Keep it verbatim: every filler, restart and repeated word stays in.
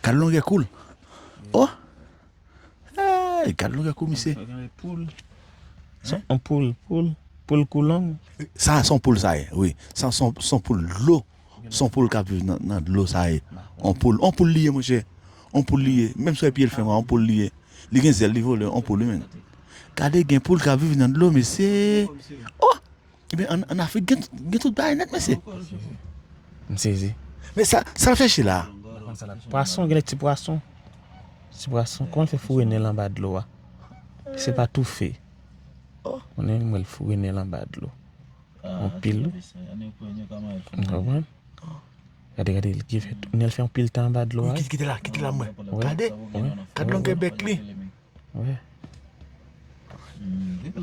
Gad longè kou l. Oh! Hey, gad longè kou misye. Poul. Poul, poul, poul kou long. Sa se yon poul sa ye, wi. Sa se yon poul dlo. Se yon poul k ap viv nan dlo sa ye. Yon poul, yon poul li ye, monchè. Yon poul li ye. Menm si w wè pye l fen, yon poul li ye. Li gen zèl, li vole, yon poul li menm. Gade, gen poul k ap viv nan dlo, mesye. Oh! Ebyen, an, an Afrik, gen, gen tout bagay nèt, mesye. M sezi. Men sa, sa l ap chèche la? Pwason, gen ti pwason. Ti pwason. Kòman l fè foure nen l anba dlo a? Se pa toufe. Konnen mwen l foure nen l anba dlo. Yon pil. Ou konprann? Gade, gade, li fè nen l fè yon pil tan anba dlo a. Kite la, kite la, mwen. Gade, gade longè bèk li. Wè.